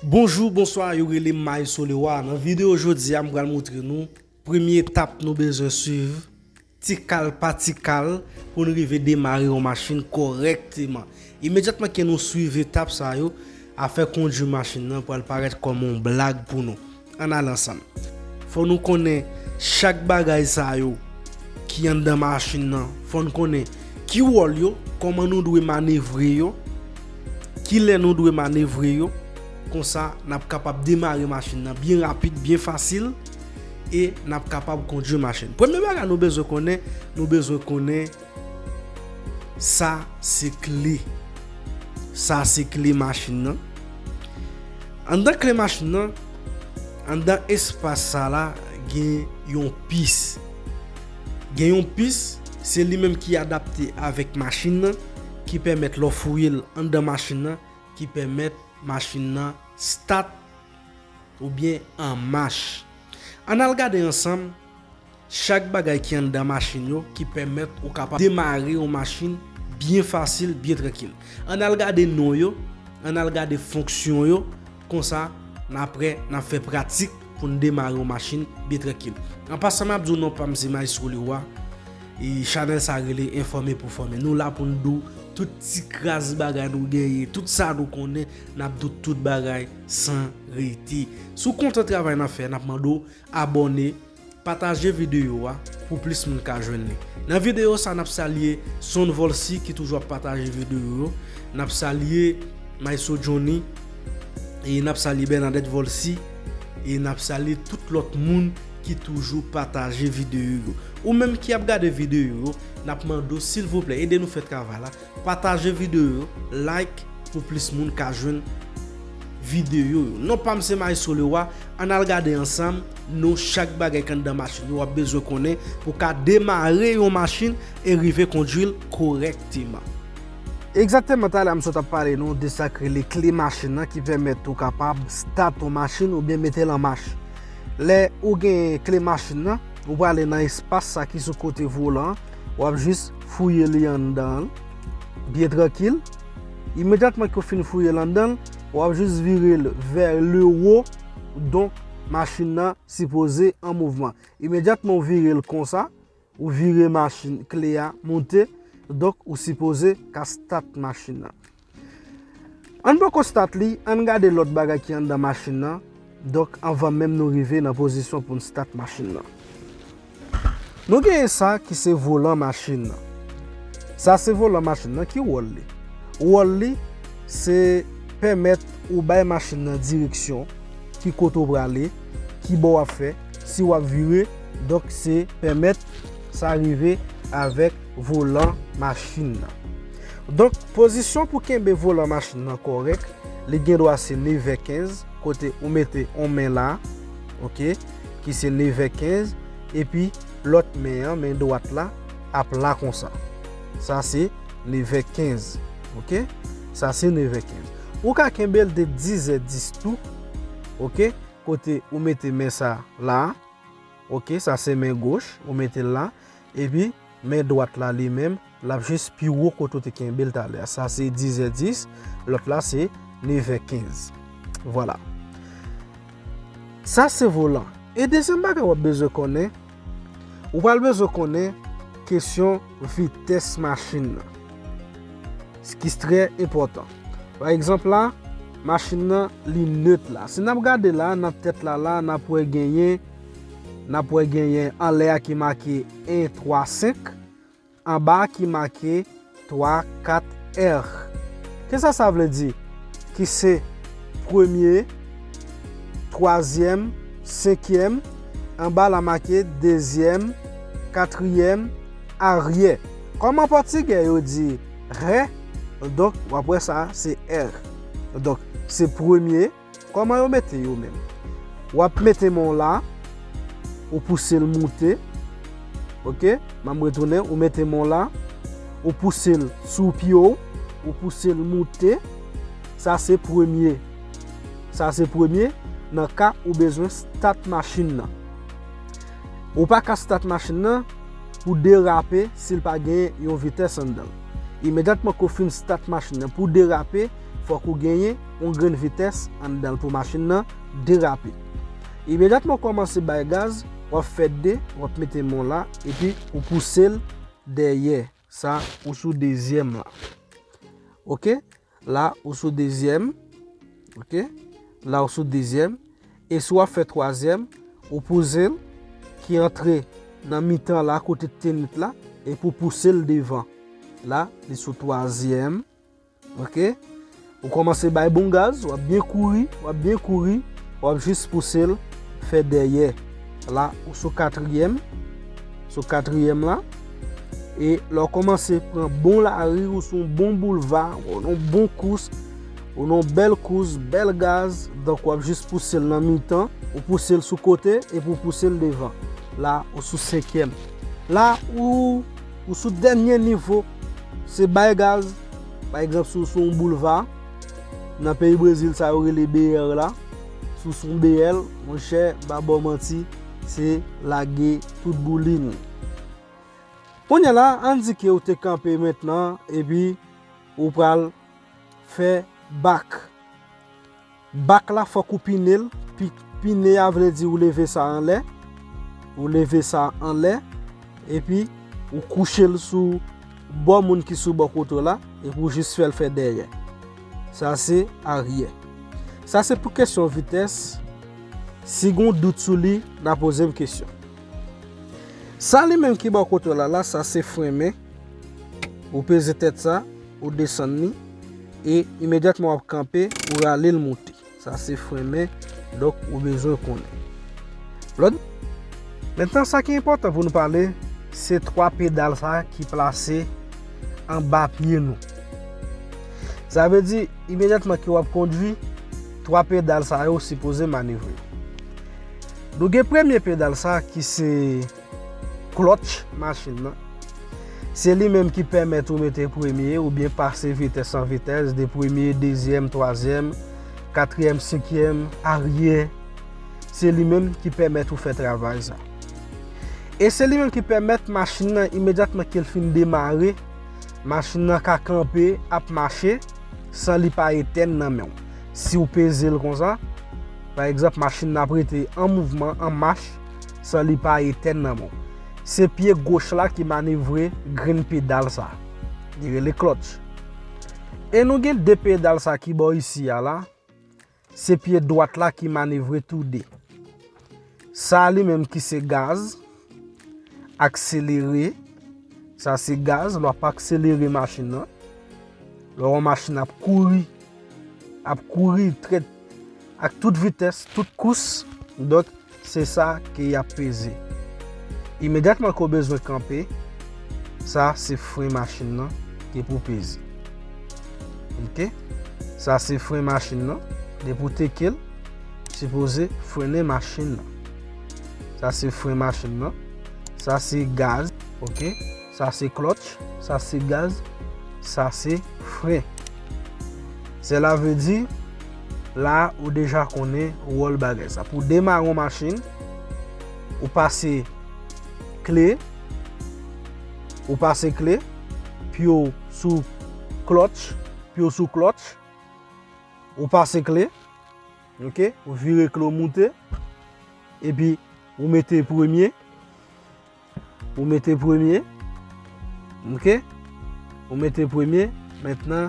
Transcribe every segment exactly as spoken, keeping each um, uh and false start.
Bonjou, bonswa, yo rele m Maestro Leroy. Nan videyo jodi a, m pral montre nou premye etap nou bezwen swiv, ti kal pa ti kal, pou n rive demare yon machin kòrèkteman. Imedyatman ke nou swiv etap sa yo, afè kondwi machin nan pral parèt kòm yon blag pou nou. Ann ale ansanm. Fò nou konnen chak bagay sa yo ki anndan machin nan. Fò n konnen ki wòl yo, kòman nou dwe manevre yo, kilè nou dwe manevre yo. Konsa, n ap kapab demare machin nan byen rapid, byen fasil, e n ap kapab kondwi machin. Premye bagay nou bezwen konnen, nou bezwen konnen sa se kle. Sa se kle machin nan. Anndan kle machin nan, anndan espas sa la, gen yon pis. Gen yon pis, se li menm ki adapte avèk machin nan, ki pèmèt lè w fouye l anndan machin nan, ki pèmèt machin nan start oubyen an mach. Ann al gade ansanm chak bagay ki anndan machin yo ki pèmèt ou kapab demare yon machin byen fasil, byen trankil. Ann al gade non yo, ann al gade fonksyon yo, konsa, n apre, n ap fè pratik pou n demare yon machin byen trankil. An pasan, m ap di w non pa m se Maestro Leroy. E chanèl sa rele Enfòme pou Fòme. Nou la pou n di w tout ti kras bagay nou genyen, tout sa nou konnen, n ap di w tout bagay san rete. Si w kontan travay n ap fè, n ap mande w abòne, pataje videyo a pou plis moun ka jwenn li. Nan videyo sa, n ap salye Son Volcy ki toujou ap pataje videyo yo. N ap salye Maestro Johnny, e n ap salye Bernadette Volcy, e n ap salye tout lòt moun ki toujou pataje videyo yo. Ou menm ki ap gade videyo yo, n ap mande w, silvouplè, ede nou fè travay la. Pataje videyo yo, like pou plis moun ka jwenn videyo yo. Non pa m se Maestro Leroy, ann al gade ansanm non chak bagay k anndan machin yo w ap bezwen konnen pou w ka demare yon machin e rive kondwi l kòrèkteman. Egzakteman, talè a m sot ap pale nou de sa k rele kle machin nan ki pèmèt ou kapab start yon machin oubyen mete l an mach. Lè ou gen kle machin nan, ou prale nan espas sa ki sou kote volan an, w ap jis fouye li anndan l, byen trankil. Imedyatman ke w fin fouye l anndan l, w ap jis vire l vè lewo, donk machin nan sipoze an mouvman. Imedyatman w vire l konsa, ou vire machin, kle a moute, donk ou sipoze ka start machin nan. Ann poko start li, ann gade lòt bagay ki anndan machin nan, donk anvan menm nou rive nan pozisyon pou n start machin nan. Nou genyen sa ki se volan machin nan. Sa se volan machin nan, ki wòl li? Wòl li se pèmèt ou bay machin nan direksyon, ki kote w prale, ki bò w ap fè, si w ap vire, donk se pèmèt sa rive avèk volan machin nan. Donk, pozisyon pou kenbe volan machin nan kòrèk, li gen dwa se nevè kenz, kote ou mete yon men la, oke, ki se nevè kenz, epi lòt men an, men dwat la, ap la konsa. Sa se nevè kenz, oke? Sa se nevè kenz. Ou ka kenbe l de dizè dis tou, oke? Kote ou mete men sa la, oke? Sa se men goch, ou mete l la, epi men dwat la li menm, l ap jis pi wo kote w te kenbe l talè a. Sa se dizè dis, lòt la se nevè kenz. Vwala. Sa se volan. E dezyèm bagay w ap bezwen konnen, ou pral bezwen konnen kesyon vitès machin nan, ki trè enpòtan. Pa egzanp la, machin nan li net la. Si n ap gade la, nan tèt la la, n ap wè genyen, n ap wè genyen anlè a ki make en twa senk, anba a ki make twa kat R. Kisa sa vle di? Ki se premye, twazyèm, senkyèm, anba la make dezyèm, katriyèm, aryè. Kòm an pòtigè yo di rè, donk w ap wè sa se R. Donk se premye, Kòman yo mete yo menm? W ap mete men w la, ou pouse l moute. Oke? M ap retounen, ou mete men w la, ou pouse l sou pye w, ou pouse l moute. Sa se premye. Sa se premye nan ka ou bezwen start machin nan. Ou pa ka start machin nan pou derape si l pa gen yon vitès anndan l. Imedyatman ke w fin start machin nan, pou derape, fòk ou genyen yon grenn vitès anndan l pou machin nan derape. Imedyatman w kòmanse bay gaz, w ap fè de, w ap mete men w la, epi ou pouse l dèyè. Sa, ou sou dezyèm la. Oke? La, ou sou dezyèm. Oke? La, ou sou dezyèm. E si w ap fè twazyèm, ou poze l ki antre nan mitan la, kote tenit la, epi w pouse l devan. La, li sou twazyèm. Oke? Ou kòmanse bay bon gaz, w ap byen kouri, w ap byen kouri, w ap jis pouse l fè dèyè. La, ou sou katriyèm, sou katriyèm la. E lè w kòmanse pran bon lari, ou sou yon bon boulva, ou nan yon bon kous, ou nan yon bèl kous, bèl gaz, donk w ap jis pouse l nan mitan, ou pouse l sou kote, epi ou pouse l devan. La, ou sou senkyèm. La, ou, ou sou dènye nivo, se bay gaz. Pa egzanp, si w sou yon boulva, nan peyi Brezil, sa yo rele B R la, si w sou yon B L, monchè, m pa ba w manti, se lage tout boulin. Kounye a la, ann di ke ou te kanpe mentnan, epi ou pral fè bak. Bak la, fòk ou pine l. Pi-, pine a vle di ou leve sa anlè. Ou leve sa anlè. Epi, ou kouche l sou bò moun ki sou bò kote w la. Epi, ou jis fè l fè dèyè. Sa, se aryè. Sa, se pou kesyon vitès. Si gen yon dout sou li, n a poze m kesyon. Sa li menm ki bò kote w la, la, sa se fren men. Ou peze tèt sa, ou desann li, e imedyatman w ap kanpe, ou rale l monte. Sa se fren men, donk ou bezwen konnen. Lòt, mentnan sa ki enpòtan pou nou pale, se twa pedal sa ki plase anba pye nou. Sa vle di, imedyatman ke w ap kondwi, twa pedal sa yo sipoze manevre. Nou gen premye pedal sa ki se klòtch machin nan. Se li menm ki pèmèt ou mete premye oubyen pase vitès an vitès, de premye, dezyèm, twazyèm, katriyèm, senkyèm, aryè. Se li menm ki pèmèt ou fè travay sa. E se li menm ki pèmèt machin nan, imedyatman ke l fin demare, machin nan ka kanpe, ap mache, san li pa etèn nan men w. Si w peze l konsa, pa egzanp, machin nan ap rete an mouvman, an mach, san li pa etèn nan men w. Se pye goch la ki manevre grenn pedal sa. Li rele klòtch. E nou gen de pedal sa ki bò isi a la. Se pye dwat la ki manevre tou de. Sa li menm ki se gaz, akselere. Sa se gaz, lè w ap akselere machin nan. Lè w wè machin ap kouri, ap kouri trè, ak tout vitès, tout kous. Donk, se sa ke y ap peze. Imedyatman ke w bezwen kanpe, sa se fren machin nan ke pou peze. Oke? Sa se fren machin nan. Depi w teke l, sipoze frennen machin nan. Sa se fren machin nan. Sa se gaz. Oke? Sa se klòtch. Sa se gaz. Sa se fren. Sela vle di, la ou deja konnen wòl bagay sa. Pou demare yon machin, ou pase kle, ou pase kle, pye w sou klòtch, pye w sou klòtch, ou pase kle, oke, ou vire kle w moute, epi ou mete premye, ou mete premye, oke, ou mete premye, mentnan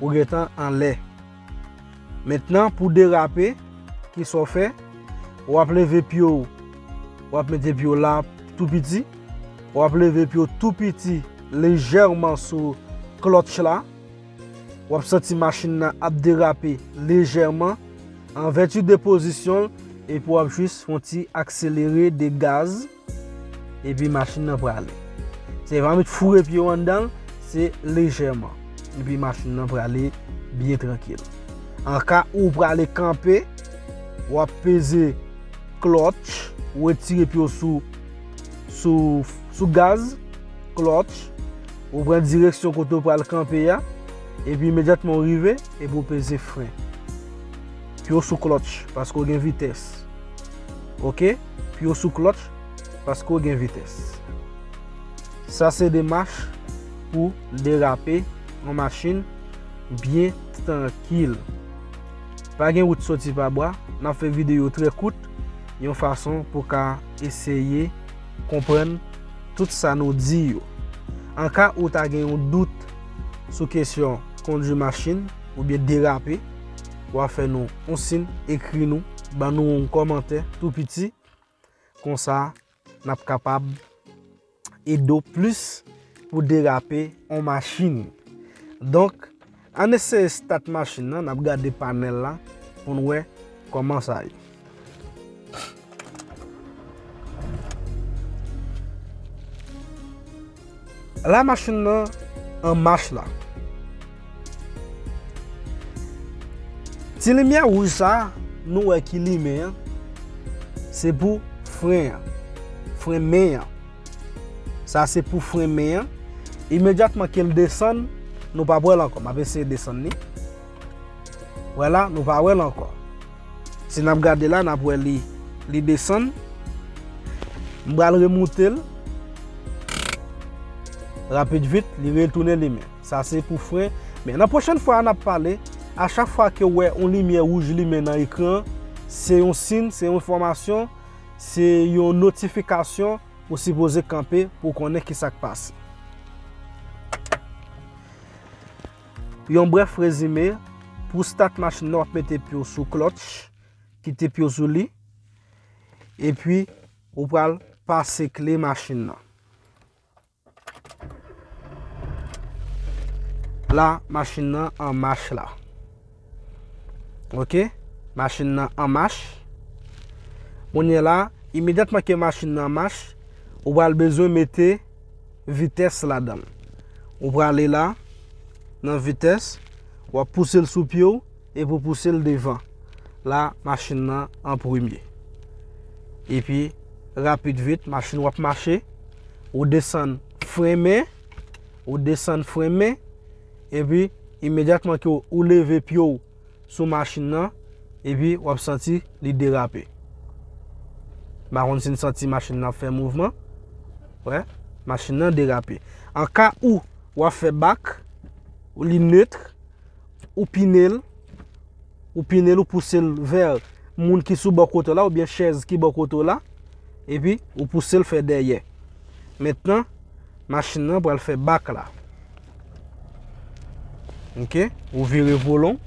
ou gentan anlè. Mentnan pou derape, kisa w fè? W ap leve pye w, w ap mete pye w la tou piti, w ap leve pye w tou piti lejèman sou klòtch la. W ap santi machin nan ap derape lejèman, an vèti de pozisyon l, epi w ap jis fè yon ti akselere de gaz, epi machin nan prale. Se pa met foure pye w anndan l, se lejèman. Epi machin nan prale byen trankil. An ka ou prale kanpe, w ap peze klòtch, ou retire pye w sou, sou, sou gaz, klòtch, ou pran direksyon kote w pral kanpe a, epi imedyatman w rive, epi w peze fren. Pye w sou klòtch, paske w gen vitès. Oke? Pye w sou klòtch, paske w gen vitès. Sa se demach pou derape yon machin byen trankil. Pa gen wout soti pa bwa, n ap fè videyo trè kout, yon fason pou ka eseye konprann tout sa nou di yo. An ka ou ta gen yon dout sou kesyon kondwi machin oubyen derape, w a fè nou yon siy, ekri nou, ban nou yon kòmantè tou piti, konsa n ap kapab ede w plis pou derape yon machin. Donk, ann eseye stat machin nan, n ap gade panèl la pou n wè kòman sa ye. La machin nan an mach la. Ti limyè wouj sa nou wè ki limen an, se pou fren an. Fren men an. Sa se pou fren men an. Imedyatman ke l desann, nou p ap wè l ankò. M ap eseye desann li. Vwala, nou pa wè l ankò. Si n ap gade la, n ap wè li, li desann. M pral remoute l. Rapid vit, li retounen limen. Sa se pou fren. Men nan pwochèn fwa a n ap pale, a chak fwa ke w wè yon limyè wouj limen nan ekran, se yon siy, se yon enfòmasyon, se yon notifikasyon ou sipoze kanpe pou w konnen ki sa k pase. Yon brèf rezime, pou stat machin nan, w ap mete pye w sou klòtch, kite pye w sou li, epi ou pral pase kle machin nan. La, machin nan an mach la. Oke? Machin nan an mach. Kounye a la, imedyatman ke machin nan an mach, ou pral bezwen mete vitès ladan l. Ou prale la, nan vitès, w ap pouse l sou pye w, epi w pouse l devan. La, machin nan an premye. Epi, rapid vit, machin w ap mache, ou desann fren men, ou desann fren men, epi, imedyatman ke w, ou leve pye w sou machin nan, epi w ap santi li derape. M pa konn si n santi machin nan ap fè mouvman. Wè, machin nan derape. An ka ou, w ap fè bak, ou li net, ou pine l, ou pine l, ou pouse l vè moun ki sou bò kote w la, oubyen chèz ki bò kote w la, epi ou pouse l fè dèyè. Mentnan, machin nan pral fè bak la. Oke, ou vire volon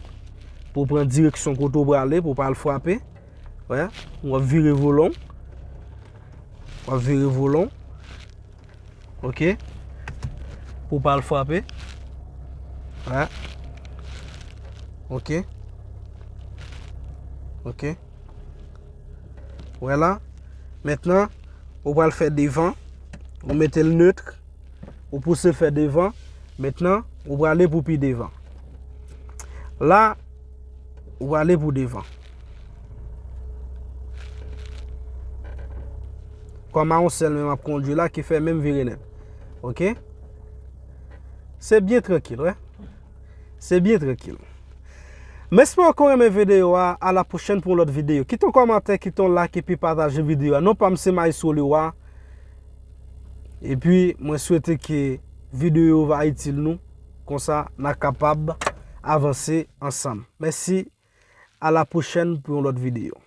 pou w pran direksyon kote w prale, pou w pa al frape. Wè, w ap vire volon. W ap vire volon. Oke. Pou w pa al frape. Wè. Oke. Oke. Wè la. Mentnan, ou pral fè devan. Ou mete l net. Ou pouse l fè devan. Mentnan, ou prale pou pi devan. La, ou prale pou devan. Kòm a yon sèl men m ap kondwi la, ki fè men m vire nèt. Oke? Se byen trankil, wè. Se byen trankil. M espere ke w renmen videyo a. A la pwochèn pou yon lòt videyo. Kite yon kòmantè, kite yon like, epi pataje videyo a. Non pa m se Maestro Leroy. Epi, mwen swete ke videyo va itil nou. Konsa, n a kapab avanse ansanm. Mèsi. A la pwochèn pou yon lòt videyo.